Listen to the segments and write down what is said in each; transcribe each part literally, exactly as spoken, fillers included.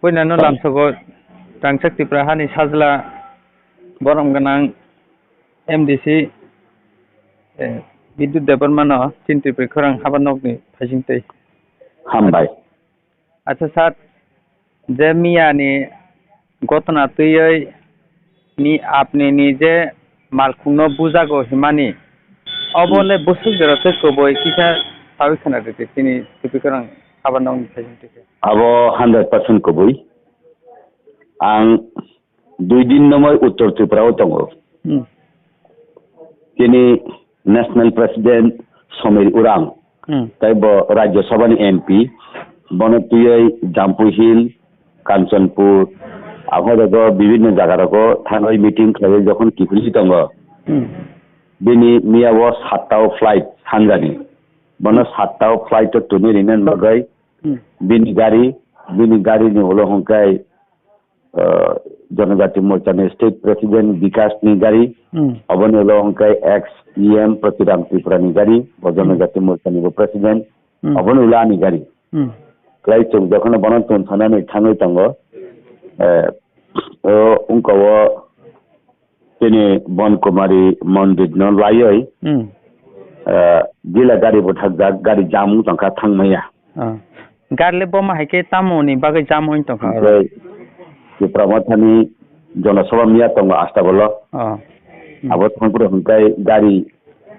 Puinano lamsogo rangchak Tripura hani sajla borom gwnang M D C, eh, Bidyut Debbarmano chini Tripuri khorang haba nokni phaising twi. Hambai. Acha sir, je miyani gotona twiwi ni apni ni je malkhungno bujago himani, obo le bwswk jora tei kwbwi kisa sawi khwna rwdi chini Tripuri khorang haba nokni phaising twi. Abo hundred percent kwbwi. Ang dui din nomoi Uttor Tripura o tongo. Hmm. Chini National President Samir Urang, hmm, tei bo Rajya Sabha ni M P, bono twiwi Jampui Hill, Kanchanpur, aphai rogo bibhinno jaga rogo thangwi meeting khlaiwi jokhon kiphilwi tongo. Hmm. Bini miya o satta o flight sanjani. Bono satta o flight o tuni rinani bagwi, hmm, bini gari, bini gari ni ulo hwnkhe, uh, Janajati Morcha ni State President Bikash ni gari, hmm, aboni ulo hwnkhe ex E M Pratiram Tripura ni gari, bo, hmm, Janajati Morcha ni bo President, hmm, aboni ulo ani gari. Hmm. Khlai chwng jokhon bono tun sanani thangwi tongo, eh, o wngka o chini Bon Kumari mondir no laiwi, hmm, eh, jila gari bo thakjak, gari jam wng tongkha thangmaya. Ah. Gari le boma hai khe tamo ni bagwi jam wng tongkha oro? Hwnkhe Tipra Mothani Jana Sabha miya tongo Astabolo. Ah. Hmm. Abo thangphuru hwnkhe gari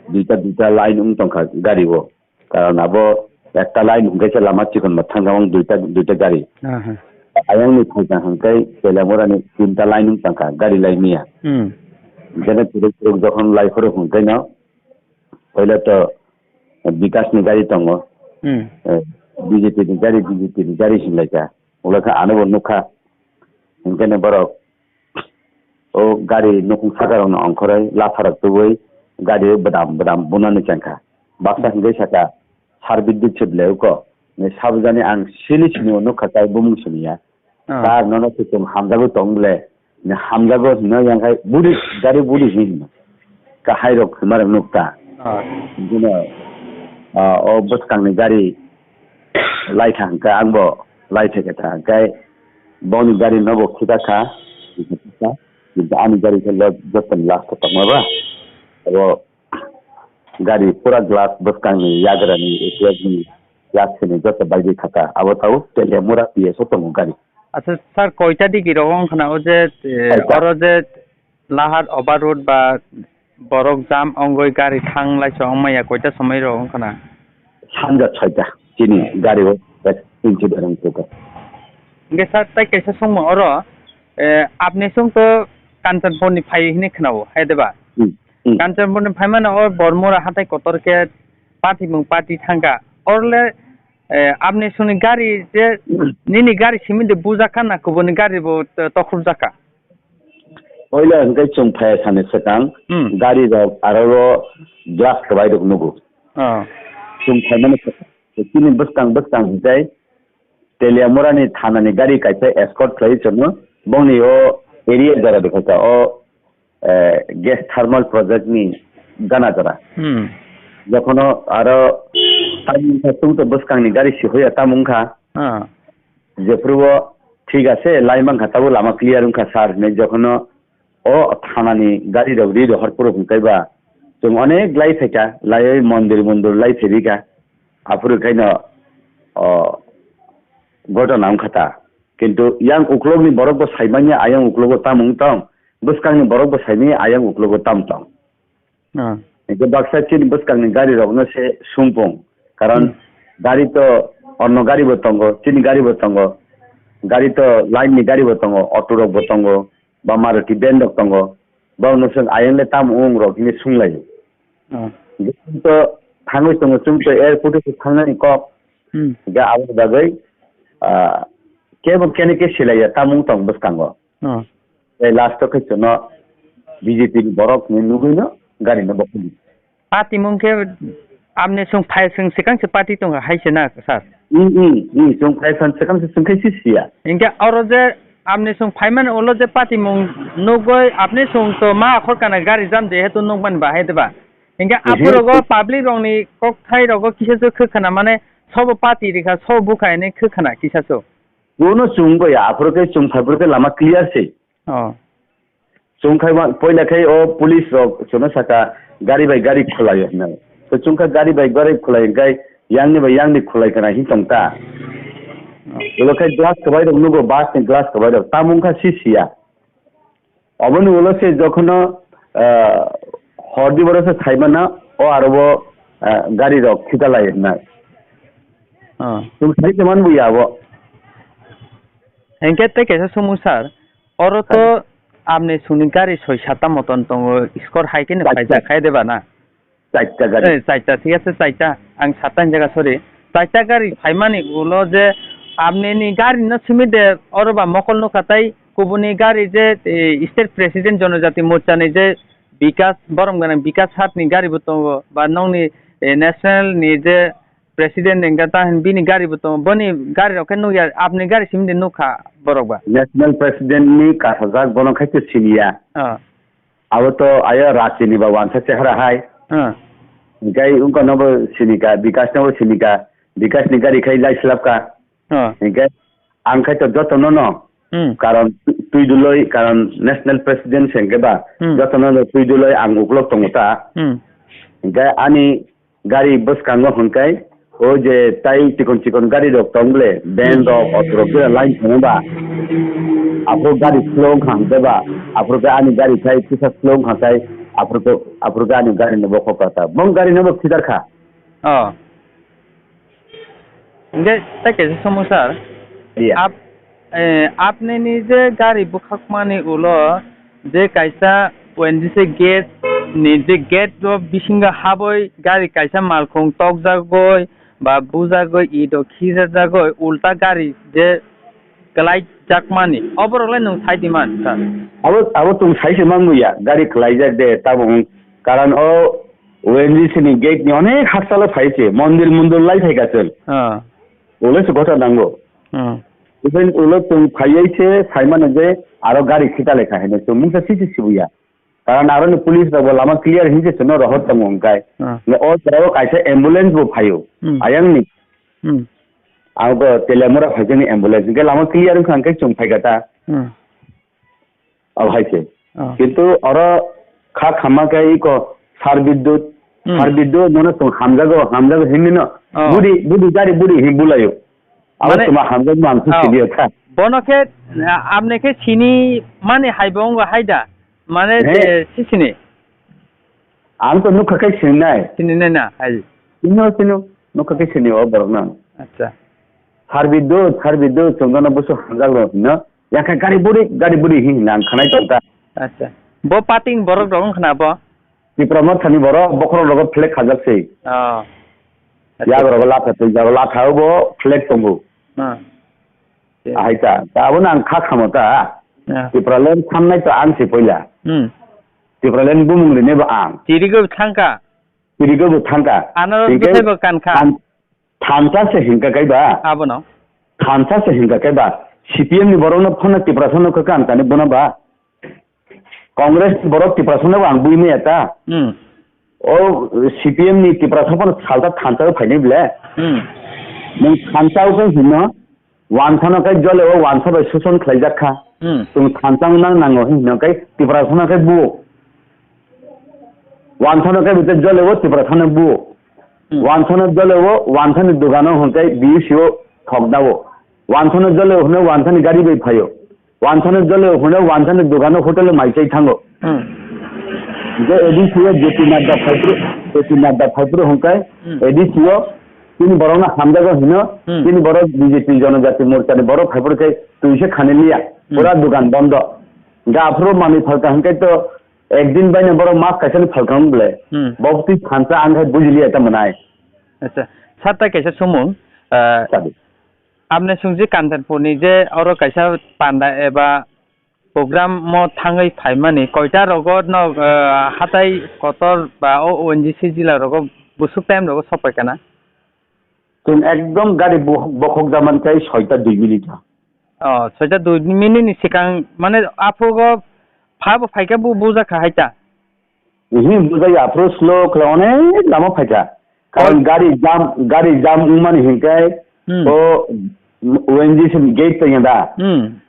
duita duita line wng tongkha gari o. Karon abo ekta line hwnkhe se lama chikon bo thangkha wng duita, duita gari. Aha. Ayang ni thangkha hwnkhe Teliamura ni tinta line wng tongkha gari line miya. Hmm. Hwnkhe no chiruk chiruk jokhon lai phuru hwnkhe no Poila to Bikash ni gari tongo. Hmm. Eh, B J P ni gari, B J P ni gari hinlaika. Ulo khe ano bo nukha. Hinkhe no borok o gari nukhung saka rok no ongkhorwi latha rok tubui gari o bwdam bwdam bunani chengkha. Baksa hinkhe saka sar bidyut se belai uko. Ni sabjani ang sini sini o nukha tai bumung siniya. Ah. Sir, nono se chwng hamjagwi tong ble. Ni hamjago hino yang khai budi, gari budi hino. Kahai rok hima rok nukta. Ah. Bino, ah, o bwskang ni gari lai thang kha, ang bo lai thai kha thang khai boni gari no bo khita kha. Kintu ani gari khe lo joto ni last tongma ba. Abo gari pura glass bwskang ni yagra ni glass ni glass ni joto bai bai kha ta. Abo tau Teliamura P S o tongo gari. Acha sir, koita digi rok wng khna o je, eh, koita. Oro je lahar overload ba borok jam wngwi gari thang lai se wng maya koita somoi rok wng khna? Sanja soita chini gari o ek inchi bereng kha. Hingke sir, tai kaisa songmo oro, eh, apni song to Kanchanpur ni phai hini khna o, hai de ba? Hmm, hmm. Kanchanpur ni phai mano o Bormura hatai kotor khe patimung pati thangkha. Orle, eh, apni songni gari je, nini gari simi de bujak kha na kubuni gari bo to-, tokhorjak kha? Oila hwnkhe chwng phai sani swkang, hmm, gari rok aro o glass kwbai rok nugo. Oh. Chwng phaimani swkang, chini bwskang bwskang hwnkhe Teliamura ni thana ni gari kaisa escort khlai chwngno, bongni o area jora de khaika o eh, gas thermal project ni gana jora. Hmm. Jokhono aro tamung kha chwng to bwskang ni gari si hoya tamung kha. Ah. Jephuru o thik ase, lai mankha, tabo lama clear wngkha sir hinwi jokhono o thana ni gari rok ri rohor phuru hwnkhe ba chwng onek lai phaikha, laiwi mondir mondir lai phairikha. Aphuru khaino o ghotona wngkha ta. Kintu yang uklok ni borok bo saimanya ayang uklogo tamung tong. Bwskangni borok bo saimani ayang uklogo tam tong. Ah. Hingke baksa chini bwskangni gari rokno se sungpung. Karon hmm, gari to onno gari bo tongo, chini gari bo tongo. Gari to line ni gari bo tongo, auto rok bo tongo, ba Maruti van rok tongo. Bo no swng ayang le tam wng rok hini sunglaio. Ah. To thangwi tongo chwng to airport o thangnani kok. Hmm. Ga abo bagwi, ah, kebo kene ke silaiya tamung tong bwskango. Ah. Tei last o khe chwngno B J P ni borok hinwi nugwino gari no bokholi. Patimung khe amni swng phai swng swkang se pati tongo hai se na sir? Hmm, hmm, hmm, chwng phai phan swkang se swng khai se siya. Hinkhe oro je amni swng phaimani ulo je patimung nugwi apni swng to ma akhor kana gari jam je hetu nukmani ba hai de ba? Hinkhe ehe, aphuru go public rokni kokthai rogo kisa se khwkhana mane sobo pati rikha sobo bukha hinwi khwkhana kisa se. Kuno chwng bo ya, aphuru khe chwng phai phuru khe lama clear se. Oh. Chwng khai ma, poila khai o police rok chwngno saka gari bai gari khulai hwnwi. To chwng kha gari bai gari khulai hwnkhe yangni bai yangni khulai kana hin tong ta. Oh. Ulo khai glass kwbai rok nugo, bus ni glass kwbai rok. Tamung kha si siya. Oboni ulo se jokhono, ah, hor di boro se saimana, o aro bo, ah, gari rok khitalai hwnna. Ah. Chwng sai se man buya abo. Hingke tei kaisa sumung sir, oro to Hai. Apni suni gari soi sata moton tongo, score hai khe no Chaita. Khaijak khai de ba na? Chaita gari. Eh, chaita, thik ase, chaita. Ang satta ni jaga, sorry. Chaita gari phaimani ulo je apni ni gari no simi de, oro ba mokol nukha tai kubuni gari je, eh, state president Jonojati Morcha ni je Bikas, borom gwnang Bikas Hat ni gari bo tongo, ba nokni, eh, national ni je president ni gata hin bini gari bo tongo, boni gari rok khe nukya, apni gari simi de nukha borok ba. National president ni kasajak bono khai to siniya. Ah. Abo to ayo Rachi ni ba wansa chehara hai. Ah. Hinkhe wngkha nobo sinika, Bikas nobo sinika, Bikas ni gari khai lai slap ka. Ah. Hinkhe ang khai to joto no no. Hmm. Karon tu-, twi duloi, karon national president se hinkhe ba, Hmm. joto no no twi duloi ang uklok tongo ta. Hmm. Hinkhe ani gari bwskango hwnkhai, o je tai chikon chikon gari rok tong ble, van rok, auto rok jera line thangwi ba, aphuru gari slow wngkha hwnkhe ba, aphuru khe ani gari khai kisa slow wngkha khai, aphuru khe, aphuru khe ani gari no bokhok kha ta. Bong gari no bo khidar kha. Oh. Hingke tei kaisa somosa. Iya. Ap-, eh, apni ni je gari bwkhakmani ulo je kaisa O N G C gate ni je gate o bisingo haboi gari kaisa malkhung tokjagoi ba bujagoi ito khijajagoi ulta gari je kwlai jakmani oborok le nwng sai di man sir? Abo, abo chwng sai se man ya gari kwlaijak de tabuk karon o O N G C ni gate ni onek hakchalo phai se, mondir mondir lai phai ka chwng. Ah. Ulo se gota nango. Hmm. Even ulo chwng phaiwi se sai mano je aro gari khita lekha hino chwng mungsa sisi sibuya. Karon aro ni police rok bo lama clear hinse chwngno rohor tongo hwnkhai. Hmm. O jora o kaisa ambulance bo phaio. Hmm. Ayang ni. Hmm. Ang bo Telemura phaijani ambulance. Hwnkhe lama clear wngkha hwnkhe chwng phaikha ta. Hmm. Abo hai se. Oh. Kintu oro kha khamma khe iko sar bidyut, Hmm. sar bidyut mano chwng hamjago, hamjago hinwi no. Oh. Budi, budi gari budi hin bulayo. Abo Mane, chwma hamjak man su oh. Siliyo kha. Bono khe, a-, amne khe sini mani hai bo wngkha hai da? Mane He. Je sisini? Ang to nukha khe sininai. Sininai na hai? Sino, sino. Nukha khe sini o borok no. Acha. Sar bidyut, sar bidyut chwng gana busu hamjak rw hino. Yakha gari buri, gari buri hi hinna ang khanai tongkha. Acha. Bo pating borok rok wngkha na bo? Tipra Mothani borok, bokhorok rogo flag khajak se. Oh. Acha. Yak rogo latha twi, jago latha o bo flag tongo. Ah. Ahai ta, ta abono ang kha khamo ta. Ah. Tipraland thangnai to ang se poila. Hmm. Tipraland bumung rinai bo ang. Chirigo thangkha. Chirigo bo thangkha. Anaros Hinkhe bwsai bo kankha. Ang Thansa se hinka kai ba. Abono. Thansa se hinka kai ba. C P M ni borok no phano Tiprasa no kha kan kani bono ba. Congress ni borok Tiprasa no ang bui maya ta. Hmm. O C P M ni Tiprasa phano salta thansa o phainai ble. Hmm. Nung thansa o kai hino. Wansa no kai jole o wansa bai suson khlai jak kha. Hmm. Tung thansa nang nango hino kai Tiprasa no kai buo. Wansa no kai bete jole o Tiprasa no buo. Hmm. Wansa no jole o, wansa ni dogano hwnkhai B U C o thok da o. Wansa no jole o hwnwi wansa ni gari bai phaio. Wansa no jole o hwnwi wansa ni dogano hotel o mai chai thango. Hmm. Je A D C o J P Nadda phaipru, J P Nadda phaipru hwnkhai Hmm. A D C o tini borok no hamjago hino, Hmm. tini borok B J P Jonojati Morcha ni borok phaipru khe twi se khani liya. Hmm. Pura dogan bondo. Ga aphuru manwi phalka hwnkhai to Ekdin baino borok mas kaisa ni phalkang ble. Hmm. Bo twi thansa ang khai bujiliya ta mwnai. Acha. Sir, tai kaisa sumung, ah, Sadi. Apni sungji Kanchanpur ni je oro kaisa panda eba program mo thangwi phaimani koita rogo no, ah, hatai kotor ba o O N G C jila rogo busuk time rogo sopai kana? Chwng ekdom gari bo-, bokhok jaman khai soita dui minute. Oh, soita dui minute ni sikang, mane, aphugo pha bo phaikhe bo bujakha hai ta? Ihi, bujai aphuru slow khlai onek lama phaikha. Karon Oh. gari jam, gari jam wngmani hinkhai Hmm. o O N G C ni gate tongya da. Hmm.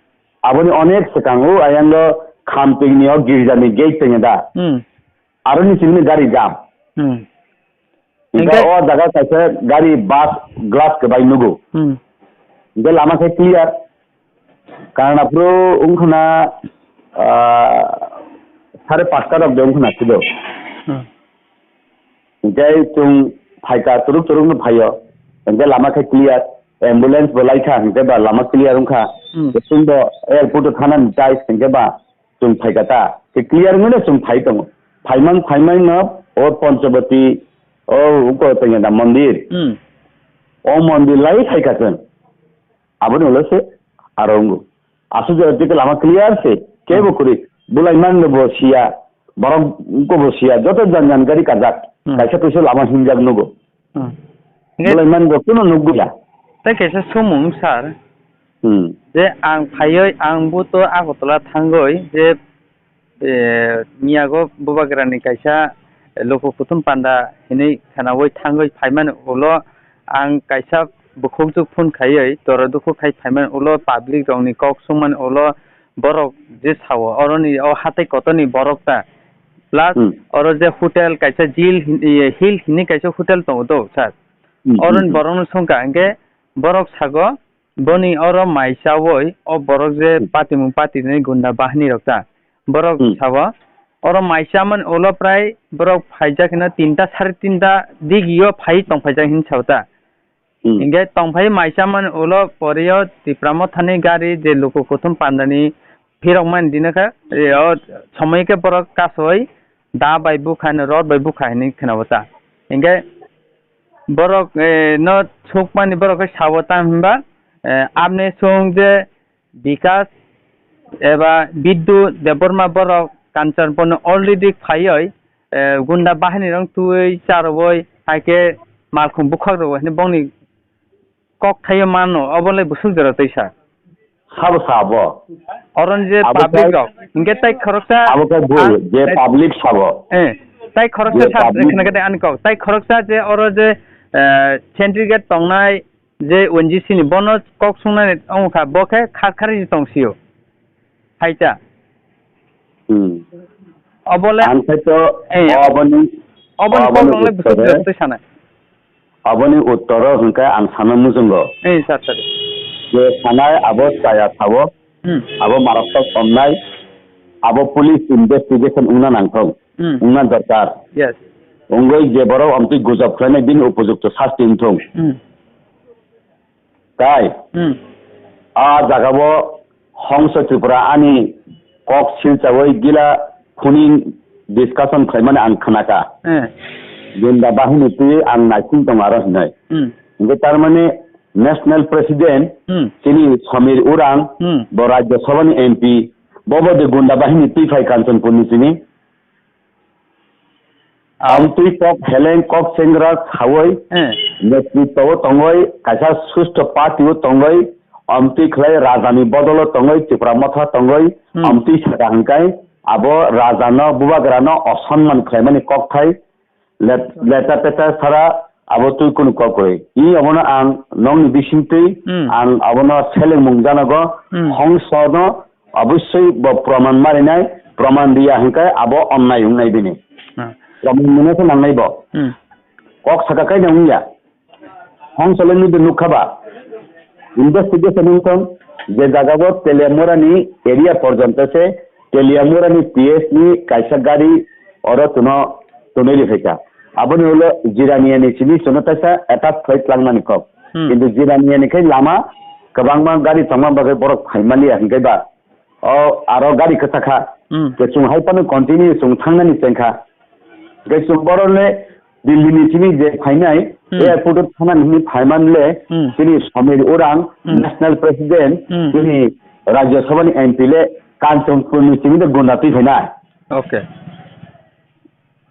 Aboni onek swkango ayang o Khamting ni o girja ni gate tongya da. Hmm. Aroni simi gari jam. Hmm. Hingke Hingke o jaga kaisa gari bus glass kwbai nugo. Hmm. Hingke lama khe clear. Karna phuru wngkhana, ah, sare pasta rok de wngkhana sido. Hmm. Hingke chwng phaika turuk turuk no phaio. Hingke lama khe clear. Ambulance bo laikha hingke ba lama clear wngkha. Hmm. Chwng bo airport o thana ni chai hingke ba chwng phaika ta. Khe clear wngmano chwng phai tongo. Phaimang phaimang no o Panchawati, o uko tongya da mondir. Hmm. O mondir lai phaika chwng. Aboni ulo se aro wngo. Aswk jora tei lama clear se. Kebo Hmm. kwrwi. Bulai man bo siya. Borok ko bo siya. Joto jan jan gari kajak. Hmm. Kaisa kaisa lama hinjak nugo. Hmm. Nge- Bulai man bo kuno nugya. Tei kaisa sumung sir. Hmm. Je ang phaioi ang buto Agartala thangoi je eh, miyago bubagrani kaisa, eh, luku kuthum panda hinui khwnaui thangui phaimani ulo ang kaisa bukhukjwk phone khaiui toro dukhu khai phaimani ulo public rokni kok sungmani ulo borok je sao oroni o hatai kotorni borok ta. Plus Hmm. oro je hotel kaisa Jil hin-, eh, Hill hinui kaisa hotel tongo do sir. Hmm, Oroni hmm, hmm. borokno songkha hingke borok sago Boni oro mai chaui o borok je Hmm. patimung patinai gunda bahini rok ta. Borok Hmm. sabo oro mai chamani ulo prai borok phaijak hino tinta sari tinta digio phai tong phaijak hin sao ta. Hmm. Hingke tong phai mai chamani ulo porio Tipra Mothani gari je luku kuthum pandani phirok mani dino khe, e, o somoi khe borok kasoi da bai bukha hino, rod bai bukha hinui khwnao ta. Hingke borok, e, no sukmani borok khe sao ta hinba, e, amni sung je Bikas eba Biddu Debbarma borok Kanchanpurno already phaioi, e, gunda bahini rok twi charwoi, hai khe malkhung bukhak rwo hinui bongni kok thaio mano, obo le bwswk jora twi sa. Sabo sa abo. Oron je Abo public khe rok, hingke tai khoroksa abo khe bui, ang, je eh, public sabo. Eh, tai khoroksa Je sa, public khna khe ani kok. Tai khoroksa je oro je, eh, sentry gate tongnai je O N G C ni bono kok sungnani ongkha, bo khe khar khar ni tong sio. Hai cha. Hmm. Obole Ang khe to Eh. oboni, Oboni oboni kok nongle bwswk uttore, jora twi sanai. Aboni uttoro hwnkhe ang sana muchungo. Eh, sir, sir. Je sanai abo chaya sabo, Hmm. abo maroktok omnai, abo police investigation wngna nangthok, Hmm. wngna dorkar. Yes. Wngwi je borok omtwi gujob khlainai bini upojukto sasti wngthok. Hmm. Tai Hmm. a jagao Hongso Tripura ani kok silchaui gila phuning discussion khlaimani ang khnakha. Eh. Gunda bahini twi ang naising tongo aro hinai. Hmm. Hingke tarmani national president Hmm. chini Samir Urang Hmm. bo Rajya Sabha ni M P bobo de gunda bahini twi phai Kanchanpur ni chini. Amtwi kok heleng kok chengra saui Eh. netritwo tongoi kaisa susto party o tongoi amtwi khlai raja ni bodol o tongoi Tipra Motha tongoi Hmm. amtwi saka hwnkhe abo raja no bubagra no osonman khlaimani kokthai let-, leta peta sara abo twi kunu kok kwrwi. I abono ang nokni bisingtwi Hmm. ang abono selengmung janogo Hmm. hongso no Obosoi bo proman marinai, proman riya hwnkhe abo onnai wngnai bini. Hmm. Proman mwnai khe nangnai bo. Hmm. Kok saka kaino wngya. Hongsoleni de nukha ba. Investigation wngthong je jagao Teliamura ni area porjonto se Teliamura ni P S ni kaisa gari oro tuno tunui riphaikha. Aboni ulo Jirania ni simi chuno taisa attack khlai tlangmani kok. Hmm. Kintu Jirania ni khai lama kwbangma gari tongma bagwi borok phaimaliya hwnkhe ba. O aro gari kwchakha. Hmm. Je chwng hai phano continue chwng thangnani chengkha. Je chwng borok le Delhi ni simi je phainai, Hmm. airport o thangnani hwnwi phaiman le, Hmm. chini Samir Urang, Hmm. National President, Hmm. chini Rajya Sabha ni M P le Kanchanpur ni simi de gunda twi phainai. Okay.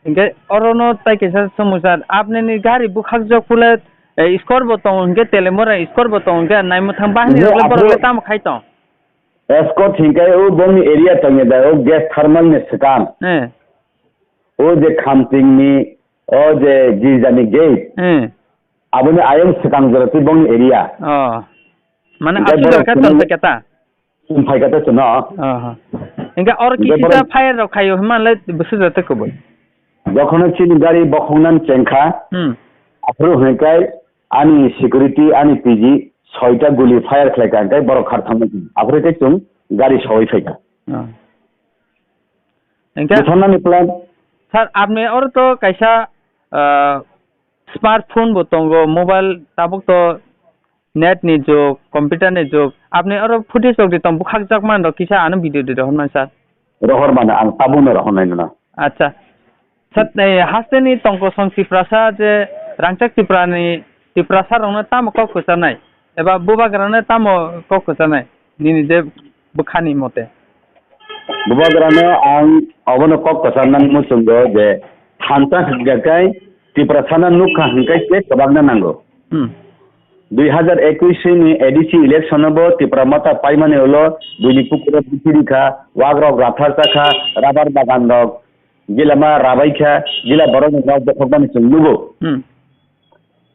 Hingke oro no tai kaisa swmwsa, apni ni gari bwkhakjak phule, eh, score bo tongo hingke Teliamura score bo tongo hingke naimwthang bahini Hingke rok le borok le aphuru tamo khai tong? Escort hingke o bongni area tongya da, o gas thermal ni swkang. Eh. O je Khamting ni, o je girja ni gate. Eh. Aboni ayang swkang jora twi bongni area. Oh. Mane Hingke aswk borok khe chwng tongthai khe ta? Chwng phai kha ta chwngno. Aha. Hingke oro Hingke kisi borok ta fire rok khaio hwnmanle bwswk jate kubui. Jokhon chini gari bokhoknan chengkha, Hmm. aphuru hwnkai ani security, ani P G, soita guli fire khlaikha, hingke borok khar thangma chwng. Aphuru khe chwng gari soi phaikha. Ah. Hingke Butharnani plan. Sir, apni oro to kaisa, ah, smartphone bo tongo, mobile tabuk to net ni jug, computer ni jug. Apni oro footage rok di tong, bukhakjak man rok kisa ano video di rohor man sir. Rohor mano ang tabuk no rohor nai nono. Acha. Sir, eh, haste ni tongkosong Tiprasa je rangchak Tipra ni, Tiprasa rok no tamo kok kwchanai? Eba bubagra no tamo kok kwchanai? Nini je bwkhani mote. Bubagrano ang obono kok kwcharnani muchungo je thansa hwnkha khe Tiprasano nukha hwnkhe khe kwbangna nango. Hmm. Dui hazar ekush ni A D C election o bo Tipra Motha paimani ulo buini pukurok bithi rikha, wagrok rathar chakha, rabar bagan rok gila ma rabaikha, gila borokni nok bokhokmani chwng nugo. Hmm.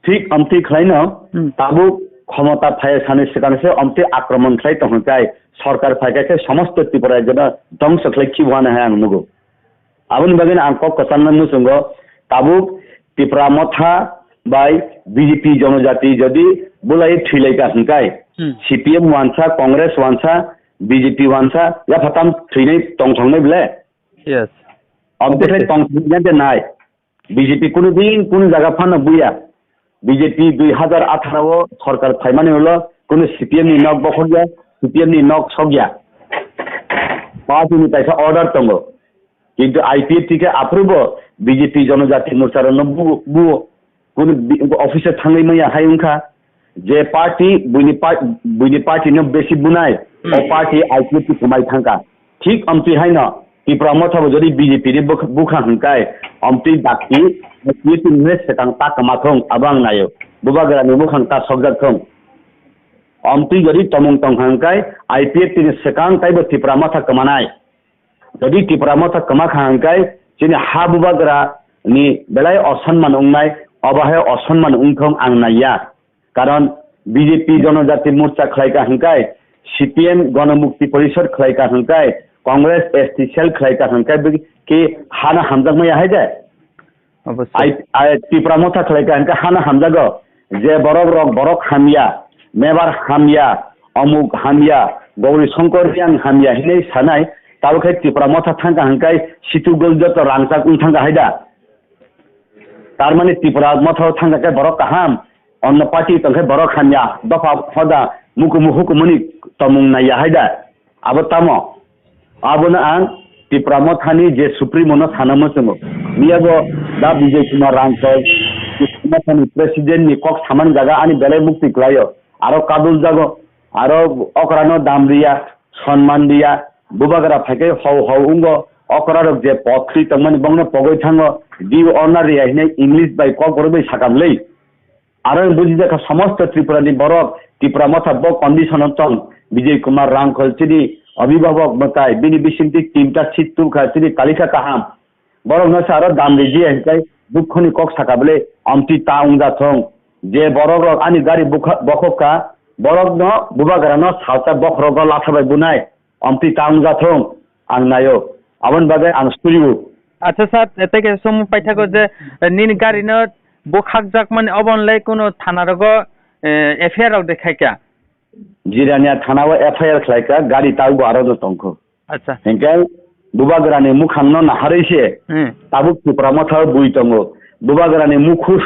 Thik amtwi khlaino Hmm. tabuk khomota phai sani swkang se amtwi akromon khlai tongkha kai sorkar phai khe somosto Tripura rajyono dongso khlai khibo hwnwi hai ang nugo. Aboni bagwino ang kok kwcharno muchungo tabuk Tipra Motha bai B J P Jonojati jodi bulai thwilaika hwnkai Hmm. C P M wansa, Congress wansa, B J P wansa yaphatam thwinai tongthoknai ble? Yes. Amtwi khlai Obviously. Tongthoknai de nai. B J P kunu din kunu jaga phano buya. B J P dui hazar atharo o sorkar phaimani ulo kunu C P M ni nok bokhokya, C P M ni nok sokya. Party ni kaisa order tongo. Kintu I P F T khe aphuru bo B J P Jonojati Morcha rokno bu-, buo. Kunu bi-, office o thangwi manya hai wngkha. Je party buini pa-, buini party no besi bunai, Hmm. o party I P F T kwmai thangkha. Thik amtwi haino Tipra Motha bo jodi B J P ni bwkha, bwkha hwnkai, amtwi dakti I P F T ni swkang ta kwma thung, abo ang naio. Bubagra ni bwkhang ta sokjak thung. Amtwi jodi tomung tongkha hwnkai, I P F T ni swkang taibo Tipra Motha kwmanai. Jodi Tipra Motha kwma kha hwnkai, chini ha bubagra ni belai osonman wngnai, obo hai osonman wngthong ang naiya. Karon B J P Jonojati Morcha khlai ka hwnkai, C P M Gono Mukti Porishod khlai ka hwnkai, Congress S T cell khlai ka hwnkai, bw-, ki hano hamjakmaya hai de? Obosoi. Ai, ai, Tipra Motha khlai ka hwnka hano hamjago. Je borok rok borok hamya, mebar hamya, omuk hamya, Gauri Shankar Reang hamya hinwi sanai, tabuk khe Tipra Motha thangka hwnkai situ gol joto rangchak wng thangka hai da. Tar mani Tipra Motha thangka khe borok kaham, onno party tong khe borok hamya, dopha hoda mukumu hukumuni tomung naiya hai da. Abo tamo? Abono ang Tipra Mothani je Supremo no sana muchungo. Miyabo da Bijay Kumar Rangkhol, Tipra Mothani President ni kok samani jaga ani belai mukti kwlaio. Aro kadul jago, aro okrano dam riya, sonman riya, bubagra phaikhe hau hau wngo, okra rok je pothri tongmani bongno pogoi thango, due honor riya hinwi English bai kok borok bai sakam lei. Aro bujijak kha somosto Tripura ni borok, Tipra Motha bo condition o tong, Bijay Kumar Rangkhol chini abhibhabok mwtai, bini bisingtwi tinta seat tubkha chini talikha kaham. Borok no sa aro dam riji hai kai dukho ni kok saka bwle, amtwi ta wngja thung. Je borok rok ani gari bukha-, bokhok kha, borok no bubagra no salsa bokhorok o latha bai bunai. Amtwi ta wngjathung, ang naio. Aboni bagwi ang suriu. Acha sir, tei khe sum paithago je, eh, nini gari no bukhakjakmani obo onlai kuno thana rogo, eh, F I R rok de khaikha? Jirania thana o F I R khlaikha, gari tabukbo aro no tongkho. Acha. Hinkhe bubagrani mukhang no naharwi se Hmm. tabuk Tipra Motha o bui tongo. Bubagrani mukhu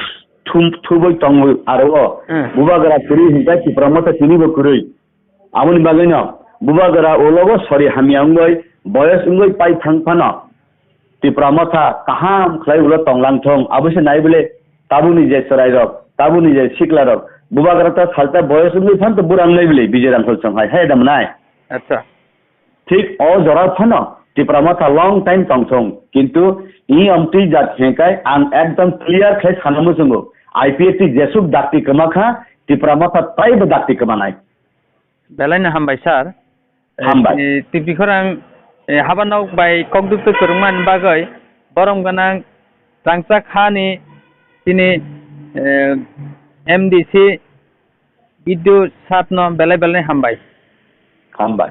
thum-, thubui tongo aro o. Hmm. Bubagra kwrwi hinkhe Tipra Motha tinibo kwrwi. Aboni bagwino bubagra ulogo sori hamya wngwi boyos wngwi pai thang phano Tipra Motha kaham khlai ulo tonglang thung. Abo se nai bwle tabukni je chwrairok, tabukni je siklarok, bubagra ta salta boyos wngwi phan to burang nai bwle Bijay Rangkhol chong hai, hai da mwnai? Acha. Thik o jora phano Tipra Motha long time tong thung. Kintu i amtwi jat hengkai ang ekdom clear khlai sana muchungo. I P F T jesuk dakti kwma kha, Tipra Motha taibo dakti kwmanai. Belai no hambai sir. Hambai. Eh, T V khorang, eh, haba nok bai kokduk twi kwrwngmani bagwi borom gwnang rangchak hani tini, eh, M D C Biddu sir no belai belai hambai. Hambai.